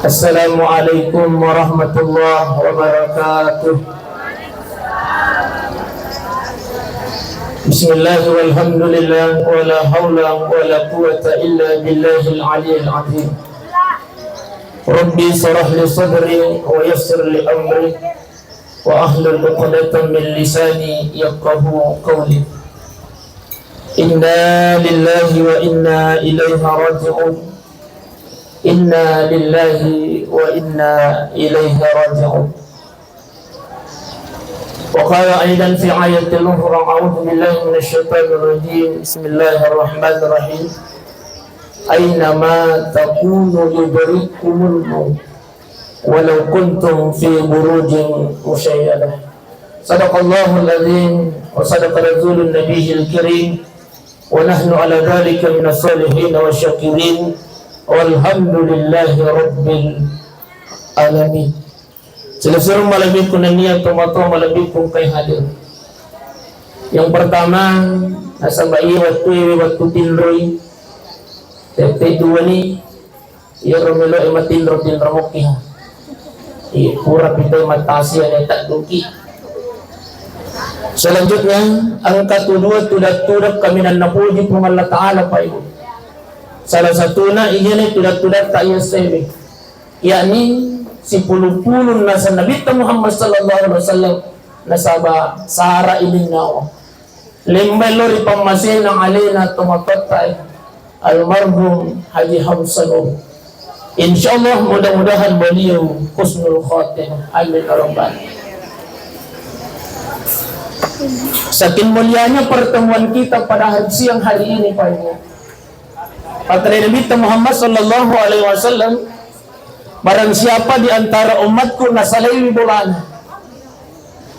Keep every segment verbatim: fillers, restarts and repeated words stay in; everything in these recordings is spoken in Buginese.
Assalamualaikum warahmatullahi wabarakatuh. Bismillah walhamdulillah wala haula wala quwwata illa billahil aliyil azim. Rabbi shrah li sadri wa yassir li amri wa ahlul uqdatan min lisani yafqahu qawli. Inna lillahi wa inna ilaihi raji'un. Inna lillahi wa inna ilaihi raji'un. Wa qala aidan fi ayatil ukhra, a'udzu billahi minasy syaithanir rajim. Bismillahirrahmanirrahim. Aina ma takunu yudrikkumul maut walau kuntum fi burujin musyayyadah. Sadaqallahul azim wa sadaqa rasulun nabiyil karim wa nahnu ala dzalika minas sholihin wa syakirin walhamdulillahi rabbil alamin. Silessureng malebbiku nennia tomatoa malebbiku engkae hadir. Yang pertama, nasaba iya wettu, iya wettu tinroi, tette duani, iyaro meloe matinro-tinro mokkiha. Iya, pura pitai matasiane tadduki. Selanjutnya, engka tudua tudang-tudang kaminang napoji Puang Allah Ta'ala, Pak Ibu. Salah satuna iyana tudang-tudatta iya sewe. Yakni sipulu-pulu naseng Nabitta Muhammad sallallahu alaihi wasallam, nasaba sara ilinnawa. Lembai lo ri pammasena alena tomatoatta, almarhum Haji Hamsanur. Insyaallah, mudah-mudahan beliau husnul khatimah. Amin ya rabbal. Saking mulianya pertemuan kita pada hari, siang hari ini, Pak Ibu. Makkeda Nabitta Muhammad sallallahu alaihi wasallam, barang siapa di antara umatku nasalaiwi bolana,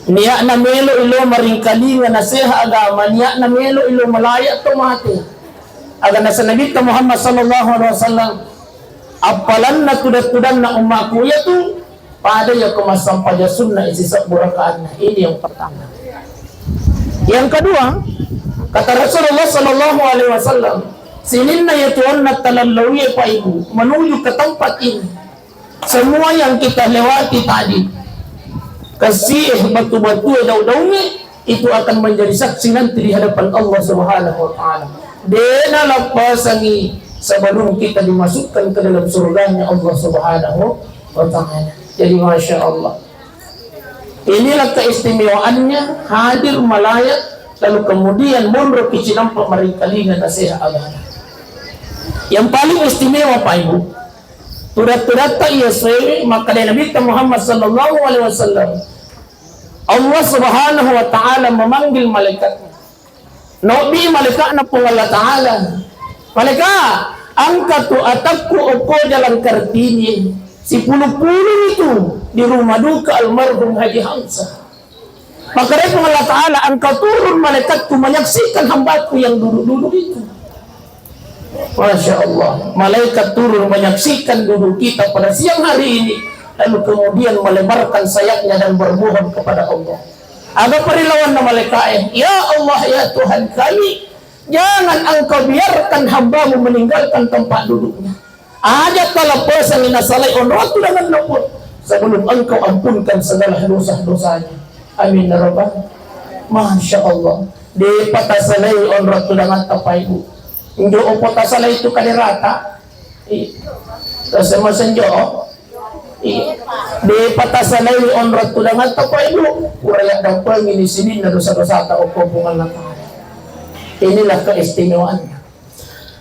niatna melo ilo maringkalinga naseha agama, niatna melo ilo malaya to mate. Aga naseng Nabitta Muhammad sallallahu alaihi wasallam, appalanna tudang-tudanna ummaku iyatu pada iya ko massampajang sunna isi sebbu rakaatna. Ini yang pertama. Yang kedua, kata Rasulullah sallallahu alaihi wasallam, sininna iya tuanna talallau iya, Pak Ibu, menuju ke tempat ini, semua yang kita lewati tadi, kasi'e, batu-batue, daung-daungnge, itu akan menjadi saksi nanti di hadapan Allah Subhanahu wa Ta'ala. De' nalappasangi sebelum kita dimasukkan ke dalam surganya Allah Subhanahu wa Ta'ala. Jadi, Masya Allah. Inilah keistimewaannya hadir malaya, lalu kemudian monro kicinampa maringkalinga naseha agama. Yang paling istimewa, Pak Ibu, tudang-tudatta iya sewe, makkeda Nabitta Muhammad sallallahu alaihi wasallam, Allah Subhanahu wa Ta'ala memanggil malaikatnya. Naobbi malaikatna Puang Allah Ta'ala. Malaika, engka tu atakku okko Jalan Kartini, sipulu-pulu itu di rumah duka almarhum Haji Hamzah. Maka dari Puang Allah Ta'ala, engkau turun malaikatku menyaksikan hambaku yang duduk-duduk itu. Masya Allah, malaikat turun menyaksikan duduk kita pada siang hari ini, lalu kemudian melebarkan sayapnya dan bermohon kepada Allah. Aga parilawanna malaikae, "Ya Allah, ya Tuhan kami, jangan Engkau biarkan hambamu meninggalkan tempat duduknya. Aja talappesangi nasalai onrong tudanganna, Puang, sebelum Engkau ampunkan segala dosa-dosanya." Amin ya rabbal. Masya Allah. De'pa tasalai onrong tudangatta, Pak Ibu. Injo opo tasalai itu kaderata. Iya. Terus sama senjo. Iya. De'pa tasalai onrong tudangatta, Pak Ibu. Pura yaddampengi ni sininna dosa-dosata okko Puang Allah Ta'ala. Inilah keistimewaannya.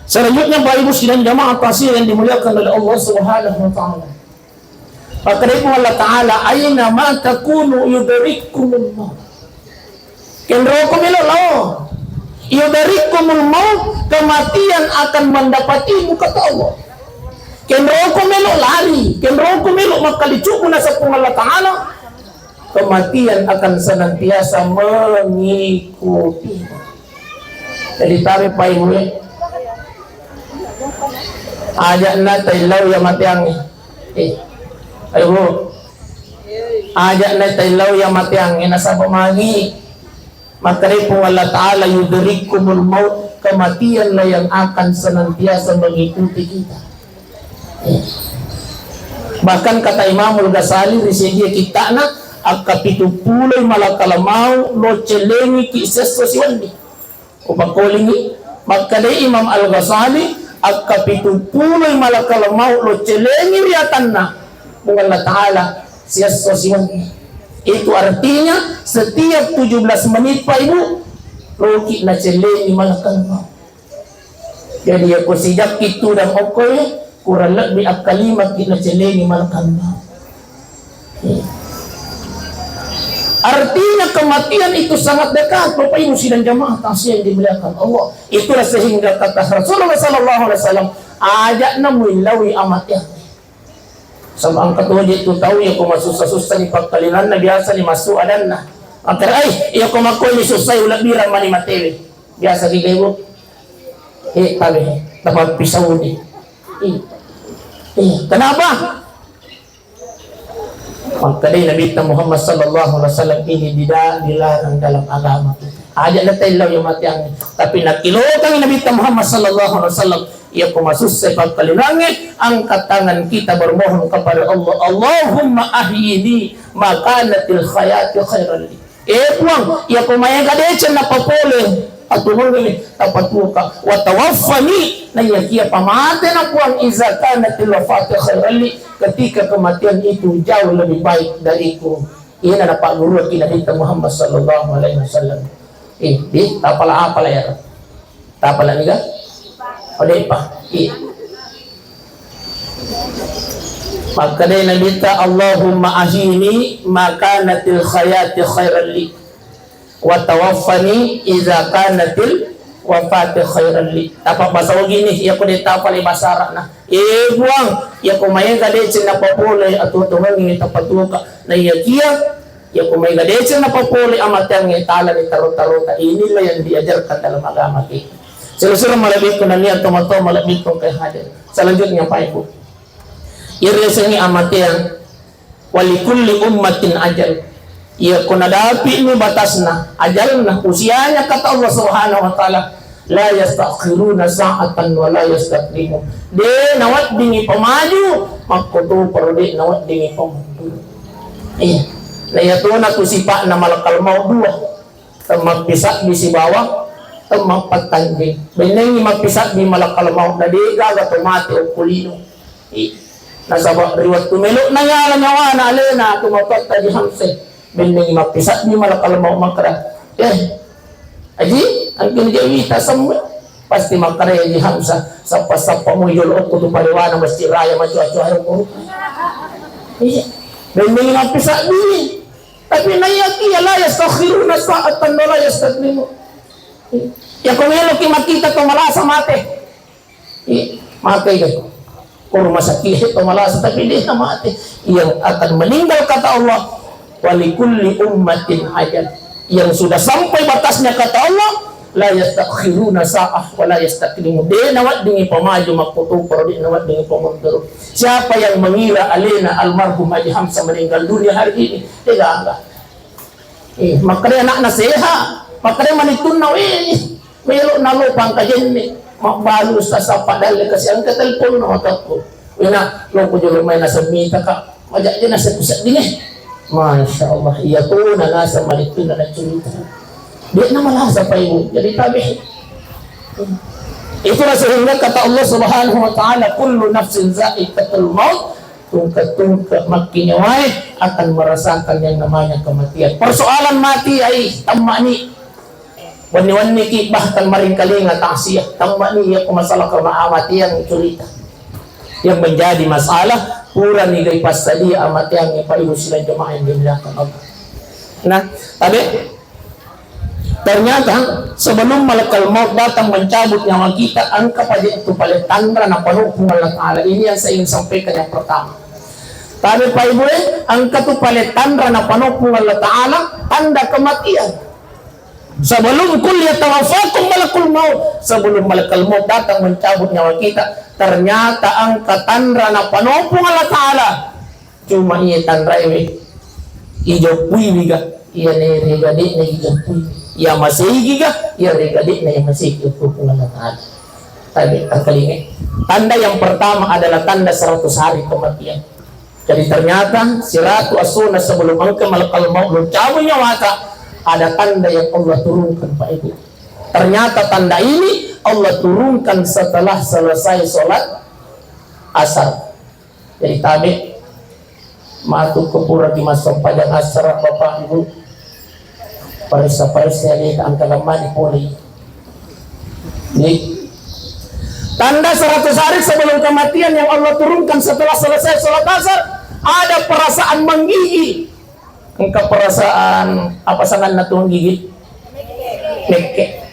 Selanjutnya, Bapak Ibu sidang jamaah takziah yang dimuliakan oleh Allah Subhanahu wa Ta'ala. Makkedai Puang Allah Ta'ala, "Aina ma takunu yudrikkumul maut." Kenroko melo lao. Yudrikkumul maut, kematian akan mendapatimu, kata Allah. Kenroko melo lari, kenroko melo makkalicuku, naseng Puang Allah Ta'ala, kematian akan senantiasa mengikuti. Jadi tabe Pak Ibu, eh. Aja na taillau ya mateang, eh. Eh, Pak Ibu. Aja na taillau ya mateang, eh, nasaba magi. Makkedai Puang Allah Ta'ala, "Yudrikkumul maut," kematianlah yang akan senantiasa mengikuti kita. Eh. Bahkan kata Imamul Ghazali ri seddie kitta'na, akka pitu puloi malakal maut lo cellengiki siesso siwenni. Upakkolingi, makkedai Imam Al-Ghazali, akka pitu puloi malakal maut lo cellengi ri atanna Puang Allah Ta'ala siesso siwenni. Itu artinya setiap tujuh belas menit, Pak Ibu, loki nacellengi malakal maut. Jadi, yako sijakki tudang okkoe, kurang lebbi akkalimaki nacellengi malakal maut. Artinya, kematian itu sangat dekat, Bapak Ibu sidang jamaah takziah yang dimuliakan Allah. Itulah sehingga kata Rasulullah sallallahu alaihi wasallam, "Aja' na muillaui amateang." Saba' engka toje tu tau yako masussa-sussa ni pakkalinanna, biasa ni massu adanna. Makkeda, "Ai, yako makkoi ni sussai, ulebbirang mani matewe." Biasa ki gaibu. Eh, tabe, tapappisauni. Iya. Iya. Kenapa? Makkedai Nabitta Muhammad sallallahu alaihi wasallam, ini tidak dilarang dalam agama kita. Aja' na taillau ya matiang. Tapi nakilokangi Nabitta Muhammad sallallahu alaihi wasallam, yako masussa pakkalinangnge, angkat tangan kita bermohon kepada Allah, "Allahumma ahyini ma kanatil hayati khairan li." Eh, Puang, yako maega deceng napapole, atuongengngi tapatuoka. Wa tawaffani, naiyakia pamatena, Puang, iza kanatil wafati khairan li, ketika kematian itu jauh lebih baik dariku. Iyana napagguruaki Nabitta Muhammad sallallahu alaihi wasallam. Eh, di, tapala apa lah ya? Tapala niga? Odepa. Iya. Makkedai Nabitta, "Allahumma ahyini ma kanatil hayati khairan li, wa tawaffani iza kanatil wafati khairan li." Tapa bahasa Ogini, iya ko de' tapalai bahasa Arabna. Eh, Puang, iya ko maega deceng napapole, atuo-tuongengngi tapatuoka. Naiyakia, iya ko maega deceng napapole amateangnge, talani taro-tarota. Inilah yang diajarkan dalam agama kita. Selesai malebbiku nania tomatoa malebbiku engka hadir. Selanjutnya, Pak Ibu. Iriasengngi amateang, walikulli ummatin ajal. Iya ko nadapi'ni batasna, ajalna, usianya, kata Allah Subhanahu wa Ta'ala, la yastakhiruna sa'atan wa la yastaqdimun. De' naweddingngi pamaju, makkotoparo de' naweddingngi pamundur. Iya. Na iyatona tu sipa'na malakal maut dua. Temmappisabbi sibawa temmappatanjeng. Bennengngi mappisabbi malakal maut, na de' gaga to mate okko lino. I, nasaba ri wettu melo'na yala nyawana alena tu matoatta Haji Hamse, bennengngi mappisabbi malakal maut makkeda, "Eh, Aji, angkini je wita semme." Pasti makkeda Haji Hamsa, "Sappa-sappa mu jolo okko tu parewana Masjid Raya macoa-coa ero." Iya. Bennengngi mappisabbi. Tapi naiyakia la yastakhiruna sa'atan wa la yastaqdimun. Iya ko meloki makkita to malasa mate. Iya, mate kan. Ko rumah sakit to malasa tapi de' namate. Yang akan meninggal kata Allah, walikulli ummatin ajal. Yang sudah sampai batasnya kata Allah, la yastakhiruna sa'ah wa la yastaqdimun. De' naweddingngi pamaju makkotoparo, de' naweddingngi pamundur. Siapa yang mengira alena almarhum Haji Hamsa meninggal dunia hari ini? De' gaga. Eh, makkeda anakna sehat, makkeda manittunna, weh, melo nalo pangkajenne, mabbalu sasa padalle kasi angka telepon no otakku. Wena, lo ko jolo mai nasemmita ka, majak je naseppu sedding eh. Masya Allah, iya tu na naseng manittunna na cerita. De' namalasa Pak Ibu, jadi tabe. Itulah sehingga kata Allah Subhanahu wa Ta'ala, kullu nafsin za'iqatul maut, tungke-tungke makkinyawae akan merasakan yang namanya kematian. Persoalan mati ai, temmani. Wenni-wenni ki bahkan maringkalinga taksiah, temmani iya ko masalah kematian cerita. Yang menjadi masalah, purani gai passadia amateang Pak Ibu sidang jemaah yang dimuliakan Allah. Nah, tabe. Ternyata sebelum malakal maut datang mencabut nyawa kita, engka paja tu pale tanra napanopung Allah Ta'ala. Ini yang saya ingin sampaikan yang pertama. Tapi Pak Ibu, eh, engka tu pale tanra napanopung Allah Ta'ala, tanda kematian. Sebelum kul yatawaffakum malakul maut, sebelum malakal maut datang mencabut nyawa kita, ternyata engka tanra napanopung Allah Ta'ala. Cuma iya tanraewe, ijoppuiwi ga, iya nere gade'na ijoppui, iya maseigi ga, iya re gade'na iya maseigi, okko Puang Allah Ta'ala. Tabe, tangkalinga. Tanda yang pertama adalah tanda seratus hari kematian. Jadi ternyata siratu essona sebelum engka malakal maut mencabut nyawata, ada tanda yang Allah turunkan, Pak Ibu. Ternyata tanda ini Allah turunkan setelah selesai sholat asar. Jadi tabe matu ke pura ki massempajang asar, Bapak Ibu. Paressa-paressa ya, engka gemmani pole. Jadi, tanda seratus hari sebelum kematian yang Allah turunkan setelah selesai sholat asar, ada perasaan menggigil. Engka perasaan apa sanganna tu menggigil? Mekke.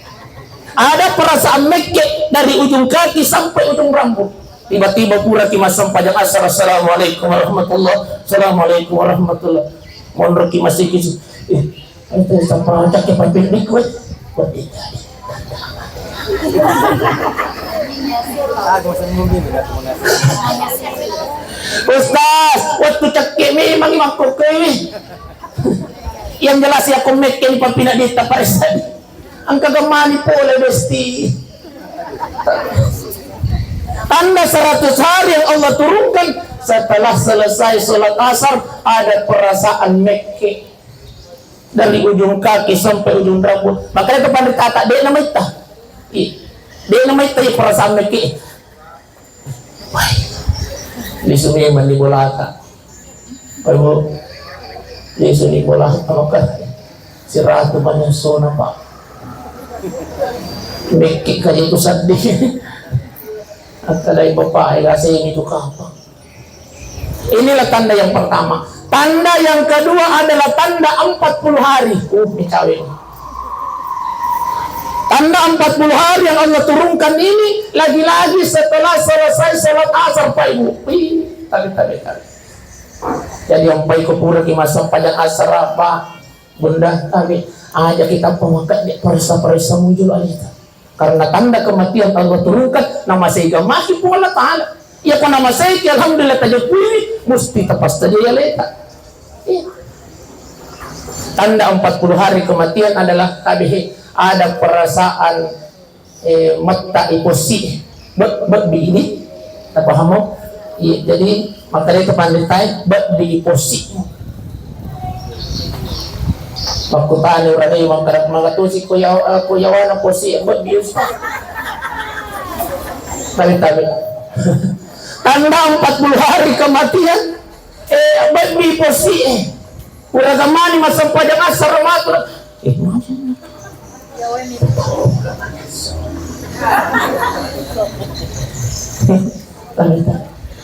Ada perasaan mekke dari ujung kaki sampai ujung rambut. Tiba-tiba pura ki massempajang asar, "Assalamualaikum warahmatullah, assalamualaikum warahmatullah." Monro ki masiki, eh, itu sampai cakep, pampir di kue. Ustaz, waktu cakep memang makkokkoe. Yang jelas ya, kommek yang pampina di taparesan. Engka gemmani pole, Besti. Tanda seratus hari yang Allah turunkan setelah selesai sholat asar, ada perasaan mekke dari ujung kaki sampai ujung rambut. Makanya kepada tata, dek nama ita. Ih, dek nama ita, ya, perasaan mekke. Wah, lisu memang di bolata. Pak Ibu, lisu di bolata, maka siratu banyak sona, Pak. Mekke kaji ku sedih. Kata dari bapak, ya, saya ini tuh kapang. Inilah tanda yang pertama. Tanda yang kedua adalah tanda empat puluh hari. Uh, ini cawe. Tanda empat puluh hari yang Allah turunkan ini lagi-lagi setelah selesai sholat asar, Pak Ibu. Wih, tabe, tabe, tabe. Jadi yang baik pura di masa pajak asar apa? Bunda, tabe. Aja kita pemakai di perisa-perisa muncul alita. Karena tanda kematian Allah turunkan, nama sehingga masih pun Allah Ta'ala. Ya, kalau nama saya, alhamdulillah, tajak kuwi, mesti tepas saja ya leta. Iya. Tanda empat puluh hari kematian adalah tabe, ada perasaan, eh, metta iposi, bek, bek di ini, apa kamu? Iya, jadi makanya itu pandai tai, bek di iposi. Makkutani urane mangkara mangatusi ko yawa, ko yawana posi, bek di, Ustaz. Tabe, tabe. Tanda empat puluh hari kematian. Eh, bebbi posi, eh. Uraga mani massempajang asar matu. Eh, mani.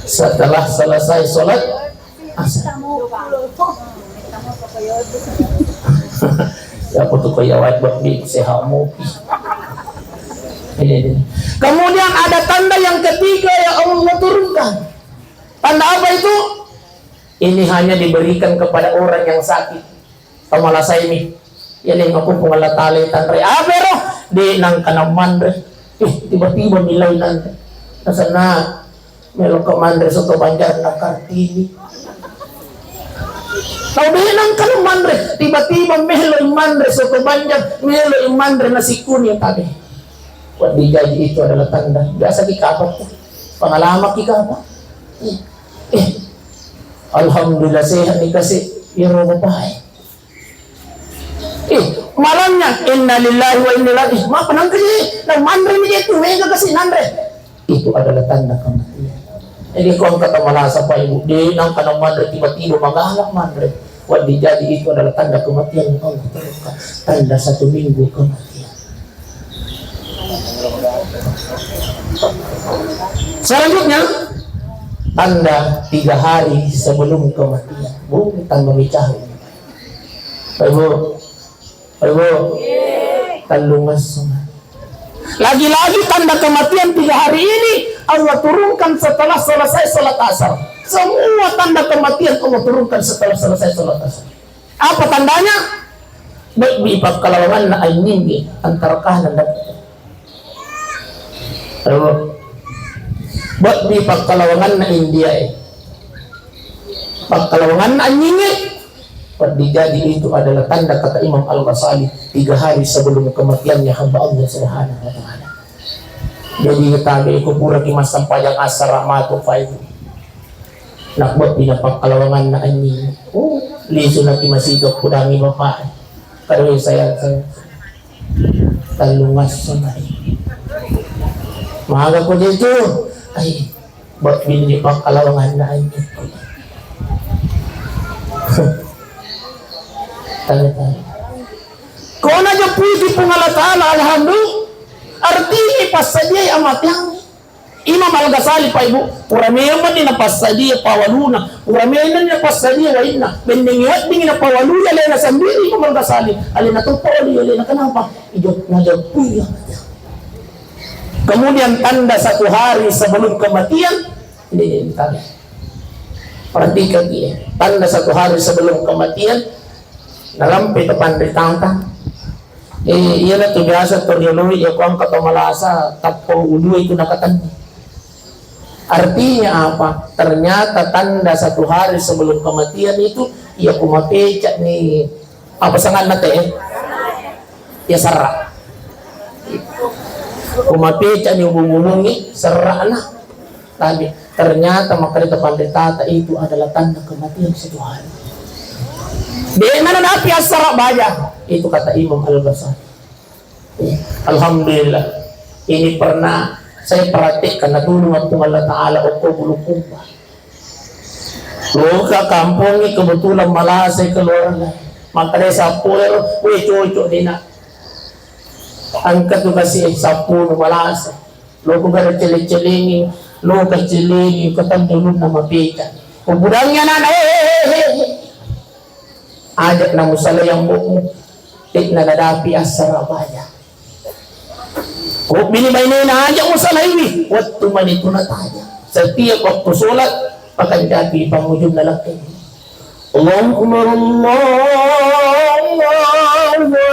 Setelah selesai sholat asar. Ya, aku tuh kayak wajib bebbi sehat mopi. Ini, ini. Kemudian ada tanda yang ketiga yang Allah turunkan. Tanda apa itu? Ini hanya diberikan kepada orang yang sakit. Tau malasai mi. Ya, leng aku Puang Allah Ta'ala tanre. Apa ro? De nangka namanre. Eh, tiba-tiba milai nanre. Nasana melo ke manre soto Banjar na Kartini. Tau de nangka namanre. Tiba-tiba melo manre soto Banjar, melo manre nasi kuning tadi. Buat dijaji itu adalah tanda. Biasa di kapal tuh. Pengalaman di kapal. Eh, eh, alhamdulillah sehat nih kasih. Ya roba baik. Eh, malamnya innalillahi wa inna ilaihi. Maaf nangka sih. Nah, manre nih itu mega kasih nanre. Itu adalah tanda kematian. Jadi kau kata malasa Pak Ibu, di nangka manre tiba-tiba magalak manre. Buat dijaji itu adalah tanda kematian. Allah, tanda satu minggu kematian. Selanjutnya, tanda tiga hari sebelum kematian. Bu, tanda mecahu. Ibu, ibu, tellung esso. Lagi-lagi tanda kematian tiga hari ini Allah turunkan setelah selesai sholat asar. Semua tanda kematian Allah turunkan setelah selesai sholat asar. Apa tandanya? Bebbi pakkalawanganna anynyingnge antara kanan dan kiri. Aduh. Bebbi pakkalawanganna India e. Pakkalawanganna anynyingnge. Jadi itu adalah tanda kata Imam Al-Ghazali, tiga hari sebelum kematiannya hamba Allah Subhanahu wa Ta'ala. Jadi tabe ko pura ki massempajang asar matu fai. Nabbobbi na pakkalawanganna anjing. Oh, lisu naki masiga pudangi bapak. Kadoi sayang, sayang. Tellungasso mani. Maga ko jetu? Ai, bobbi ni pakkalawanganna anjing. Tanya-tanya. Ko najeppui Puang Allah Ta'ala, alhamdulillah. Artinya passadiai amateang. Imam Al-Ghazali, Pak Ibu, pura memang ni napassadia pawaluna, pura memang ni napassadia wainna, bennengi weddingi napawalui alena sendiri Imam Al-Ghazali, alena to pawalui alena, kenapa? Ijo, najeppui amateang. Kemudian tanda satu hari sebelum kematian, ini, ini tanda. Perhatikan dia, tanda satu hari sebelum kematian, narampe to panritata. Eh, iyanatu biasa to rioloi, iya ko engka to malasa, tappa ulue itu nakatenni. Artinya apa? Ternyata tanda satu hari sebelum kematian itu, iya ko mapecani, apa sanganna te? Ya serra. Ko mapecani ubung-ubungi serrana. Tapi ternyata makkedai panritata itu adalah tanda kematian satu hari. De'na nadapi assara baja. Itu kata Imam Al-Ghazali. Alhamdulillah. Ini pernah saya praktekkan, natulung Puang Allah Ta'ala okko Bulukumba. Loka kampongnge kebetulan malasa keluarga. Makkedai sappo ero, "Weh, cocok dena." Engka tu kasi sappo nu malasa. Loko gara cele-celengi, loka celengi, katang ulunna mapeca. Kubudangi anana, "Eh, eh, eh, eh, eh. Aja na musalai ambo'mu." De'na nadapi assara baja. Ko bini bainena, "Aja musalaiwi." Wettu mani tu nataja. Setiap waktu sholat, pakanjaki pangujunna lakkaiwi. Allahu Akbar, Allahu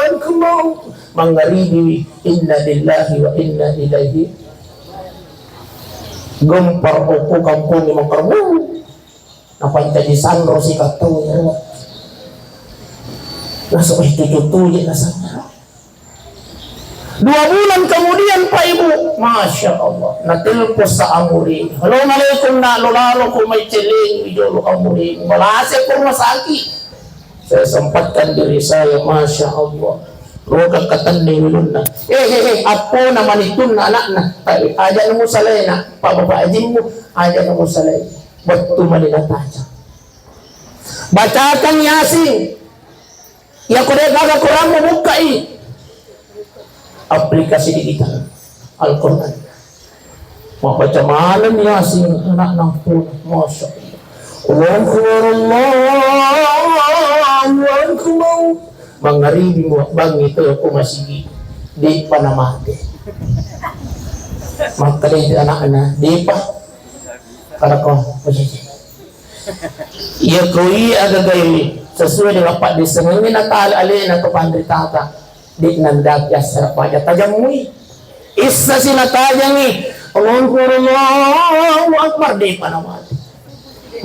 Akbar. Mangaribiwi, inna lillahi wa inna ilaihi. Gempar okko kampongnge mangkara. Napancaji sanro sikattau ero. Nasuk itu tutu je nasanro. Dua bulan kemudian, Pak Ibu, Masya Allah, natelpon sa amuri. "Assalamualaikum, nak, lo lalo ko mai celeng jolo amuri. Malase ko rumah sakit." Saya sempatkan diri saya, Masya Allah. Loka katenni ulunna. "Eh, eh, eh, appona manitunna anakna. Tapi aja nemu salena, Pak Bapak Ajimmu, aja nemu salena." Wettu mani nataja. Bacakan Yasin. Iya ko de' gaga Quranmu, bukkai aplikasi digital Al-Quran. Mabbaca maneng Yasin anakna pun, Masya Allah. Allahu Akbar, Allahu Akbar. Mangaribi mua bangi to ko masigi, de'pa namate. Makkedai anakna, "De'pa." Kada ko, iya ko iya agagai sesuai dengan paddissengengnge natala alena ko panritata. De'na nadapi assara baja, tajammui. Issasi natajangi. Allahu Akbar, Allahu Akbar, de'pa namate.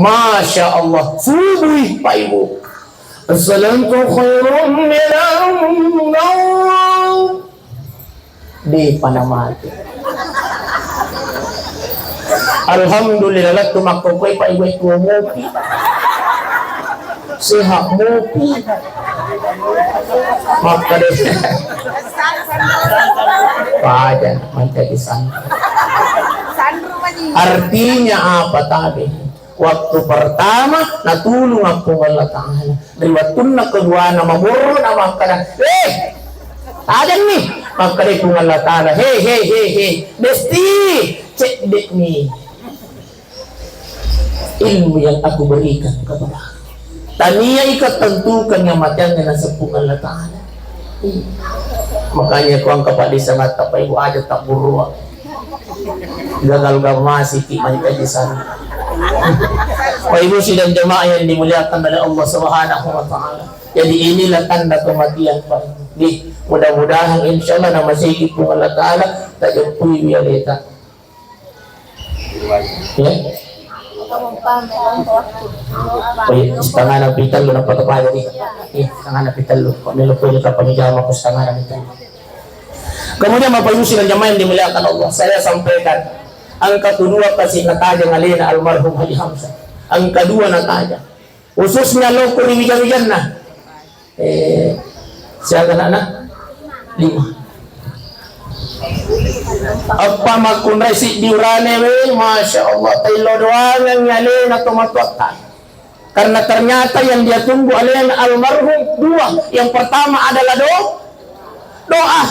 Masya Allah, subui, Pak Ibu. As-salatu khairum minan naum. De'pa namate. Alhamdulillah, lettu makkokkoe, Pak Ibu, tuo mopi. Sehat mopi. Makkeda. Paja, mancaji sanro. Artinya apa tadi? Waktu pertama, natulung Puang Allah Ta'ala. Ri wettunna keduana, mamurru na makkeda, "Eh, tajenni." Makkeda Puang Allah Ta'ala, "He, he, he, he, Besti, cedde'ni ilmu yang aku berikan kepada." Tania ika tentukan yang matanya naseng Puang Allah Ta'ala. Makanya ko engka paddissengatta, Pak Ibu, aja tabburua. Gagal gamasi ki mancaji sanro. Pak Ibu sidang jemaah yang dimuliakan oleh Allah Subhanahu wa Ta'ala. Jadi inilah tanda kematian, Pak Ibu. Nih, mudah-mudahan insya Allah namaseki Puang Allah Ta'ala, tajeppui wialeta. Ya. Oh, iya, setengah napi tellu, napa tepat tadi? Iya, setengah napi tellu. Kok melo pun kapang jam aku setengah napi tellu. Kemudian Bapak Ibu sidang jamaah yang dimuliakan Allah, saya sampaikan, engka tu dua kasi natajang alena almarhum Haji Hamzah. Engka dua nataja. Khususnya lokko ri wija-wijanna. Eh, siaga anakna? Lima. Eppa makkunrai siddi urane we, Masya Allah, taillo doangengngi alena tomatoatta. Karena ternyata yang dia tunggu alena almarhum dua. Yang pertama adalah do-, doa.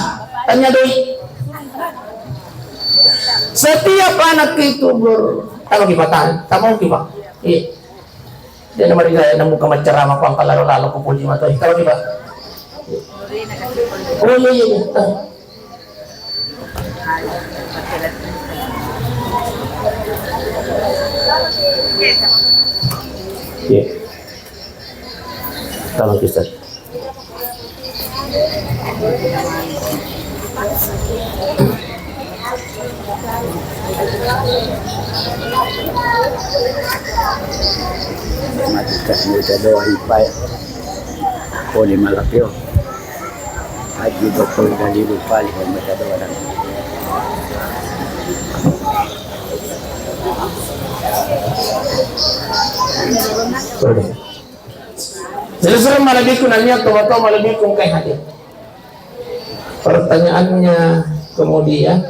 Tanya doi. Setiap anak itu ber-, tama ki patang, tama ki, Pak. Iya. Dia nama dia namu ke macerama, Pak, kalau lalo ko puji mata. Tama ki, Pak. Oh, iya, iya, iya. Ah. Iya. Tolong, Ustaz. Mati kasih kita doa ipai. Pole malapio. Haji Doktor Dalilu Palih yang baca doa dan Sudah. Jadi suruh malebbiku nanya tua-tua malebbiku kai hadir. Pertanyaannya kemudian,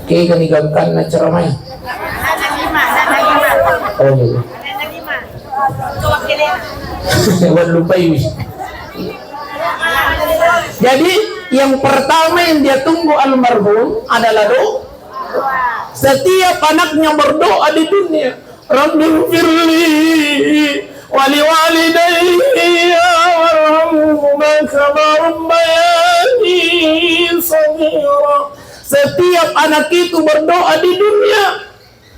kegani gangkanna ceramai. Oh, iya. Wan lupai. Jadi yang pertama yang dia tunggu almarhum adalah doa. Setiap anaknya berdoa di dunia, Rabbi firli wali walidayya warhamhuma kama rabbayani shaghira. Setiap anak itu berdoa di dunia,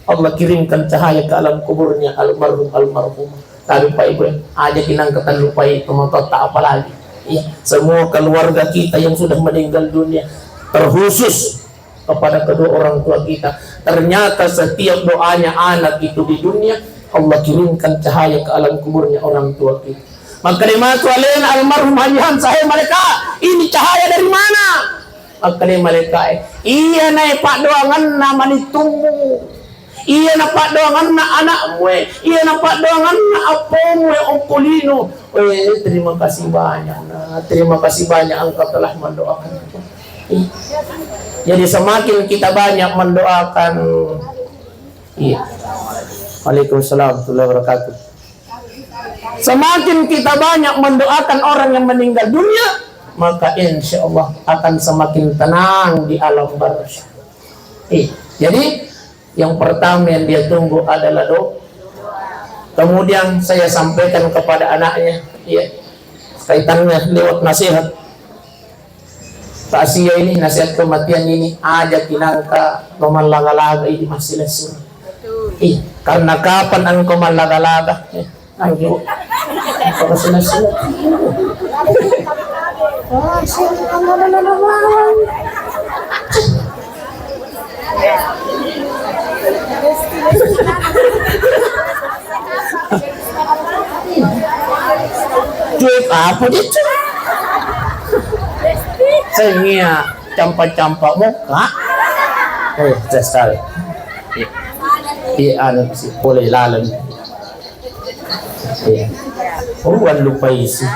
Allah kirimkan cahaya ke alam kuburnya almarhum almarhumah. Tapi Pak Ibu, aja kinang ketan lupai tomatoatta apalagi. Iya, semua keluarga kita yang sudah meninggal dunia, terkhusus kepada kedua orang tua kita. Ternyata setiap doanya anak itu di dunia, Allah kirimkan cahaya ke alam kuburnya orang tua kita. Maka dia matu alena almarhum Haji Hamzah, "Hai malaikat, ini cahaya dari mana?" Makkeda malaika'e, "Iyanae paddoanganna malittummu, iyana paddoanganna ana'mue, iyana paddoanganna appomue okko lino." Eh, terima kasih banyak, Nak. Terima kasih banyak engkau telah mendoakan. Ih. Jadi semakin kita banyak mendoakan. Iya. Waalaikumsalam warahmatullahi wabarakatuh. Semakin kita banyak mendoakan orang yang meninggal dunia, maka insya Allah akan semakin tenang di alam barzah. Iya. Jadi yang pertama yang dia tunggu adalah doa. Kemudian saya sampaikan kepada anaknya, iya, kaitannya lewat nasihat. Takziah ini, nasihat kematian ini, aja kinangka to mallaga-laga idi massilessureng. Ih, karena kapan engkau mallaga-laga? Eh, ayo. Engkau massilessureng. Cuek apa dia, cuek? Sengia campa-campa muka. Eh, saya sekali. Iya, anu, si boleh lalu. Iya. Oh, wan lupa isi.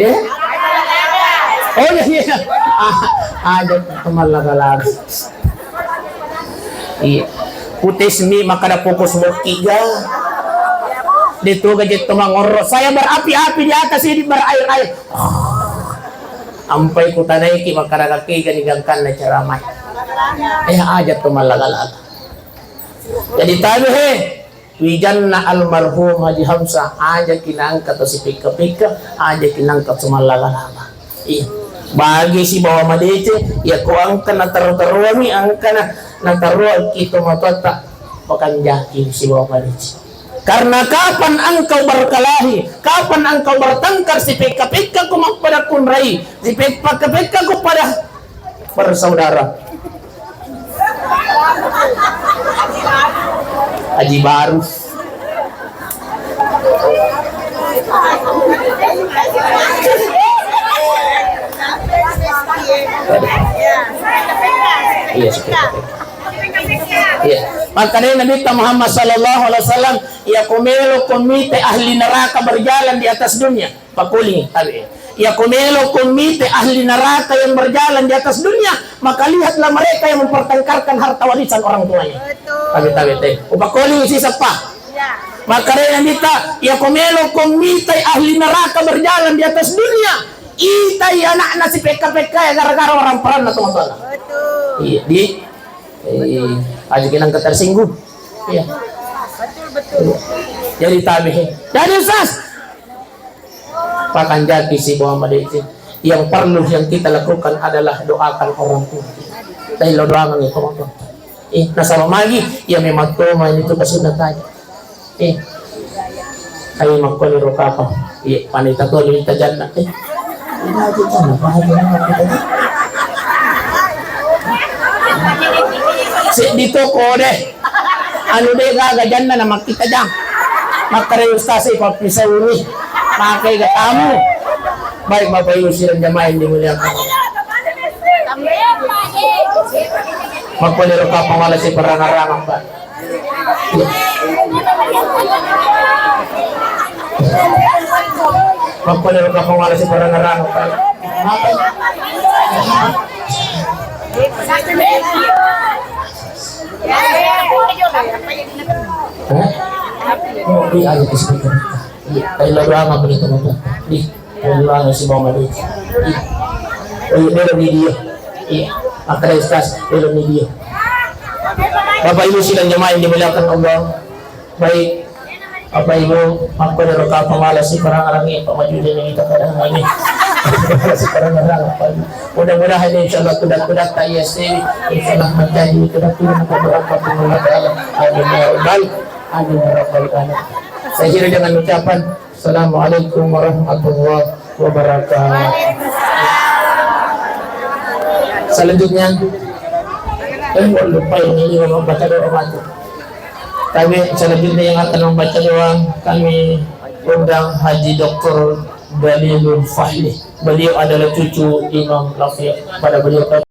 Ya? Oh, iya, iya. Ah, aja teman laga-laga. Iya. Putih semi makkada fokus mokki ga. Dia tuh gajet teman ngorok. Saya berapi-api di atas ini berair-air. Ampai kutanaiki makkada kaki gani gangkanna ceramah. Eh, aja teman laga-laga. Jadi tabe he, wijanna almarhum Haji Hamzah, aja kinangka to sipikka-pikka, aja kinangka to mallaga-laga. Iya. Bagi sibawa madeceng, iya ko angka nataro-taroami, angka na, nataroaki to matoatta, pakanjaki sibawa madeceng. Karena kapan engkau berkelahi, kapan engkau bertengkar, sipikka-pikka ko mappada kunrai, sipikka-pikka ko pada bersaudara. Haji Baru. Iya, suka. Iya. Makkedai Nabitta Muhammad sallallahu alaihi wasallam, "Iya ko melo ko mite ahli neraka berjalan di atas dunia." Pakkuling, tabe. "Iya ko melo ko mite ahli neraka yang berjalan di atas dunia, maka lihatlah mereka yang mempertengkarkan harta warisan orang tuanya." Betul. Tabe, tabe, tabe. Upakkuling siseppa. Iya. Makkedai Nabitta, "Iya ko melo ko mite ahli neraka berjalan di atas dunia, itai anakna sipekka-pekka ya gara-gara orang peranna teman-teman." Betul. Iya, di Eh, aja kita angkat tersinggung. Iya. Betul, betul. Jadi tabe. Jadi Ustaz, pakanjaki si bawa madeci. Yang perlu yang kita lakukan adalah doakan orang tua. Dai lo doangan itu orang tua. Eh, nasaba magi, ya memang tuh main itu kesunatan. Eh, ayo makkoni ro kapang. Iya, panita to ni tajanna. Eh. Seddi to kode. Anu de gaga janna na makkita jang. Makkare ustaz e pappisauni. Makai ga tamu. Baik Bapak Ibu sidang jamaah yang dimuliakan. Makkoni ro kapang wala siparang-arang, Pak. Makkoni ro kapang wala siparang-arang, Pak. Apa? Hah? Oh, iya, iya, iya. Iya, ayo doa mah begitu, Pak. Iya. Anu, anu, si Muhammad itu. Iya. Oh, iya, beda video. Iya. Makanya Ustaz, beda video. Bapak Ibu sidang jemaah yang dimuliakan Allah. Baik. Bapak Ibu, makkoni ro kapang wala siparang-arang e, Pak Majudi ini kita kadang ini. Siparang-arang, Pak. Mudah-mudahan ini insyaallah kuda-kuda tak iya sih. Insyaallah menjadi kuda-kuda mengabulkan Allah Taala. Amin ya rabbal, amin ya rabbal alamin. Saya akhiri dengan ucapan Assalamualaikum warahmatullahi wabarakatuh. Selanjutnya, eh, lupa ini, ini membaca doa mati. Kami selanjutnya yang akan membaca doa, kami undang Haji Doktor Dalilul Fahli. Beliau adalah cucu Imam Rafiq. Pada beliau